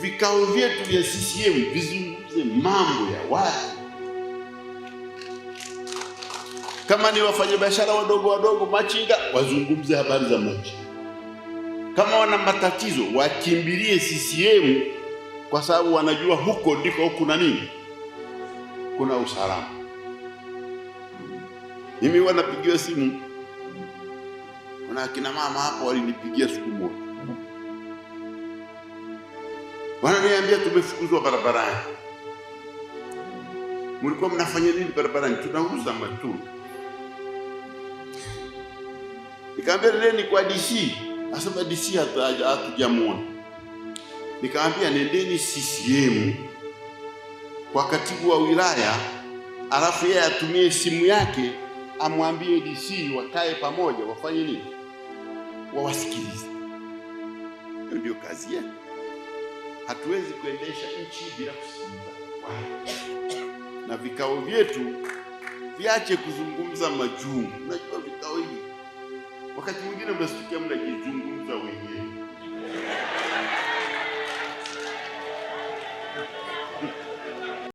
Vikao vyetu vya CCM vizungumze mambo ya watu. Kama ni wafanyabiashara wadogo wadogo, machinga, wazungumze habari za machinga. Kama wana matatizo wakimbilie CCM, kwa sababu wanajua huko ndiko kuna nini, kuna usalama. Mimi huwa napigiwa simu, kuna akina mama hapo walinipigia siku moja, wananiambia tumefukuzwa barabarani. Mlikuwa mnafanya nini barabarani? Tunauza matunda. Nikamwambia nendeni kwa DC. Asema DC hatujamuona. Nikamwambia nendeni CCM kwa katibu wa wilaya, alafu yeye atumie simu yake amwambie DC wakae pamoja, wafanye nini, wawasikilize. Hiyo ndio kazi yetu. Hatuwezi kuendesha nchi bila kusikiliza watu, na vikao vyetu viache kuzungumza majungu. Unajua vikao hivi wakati mwingine mnasikia mnajizungumza wenyewe.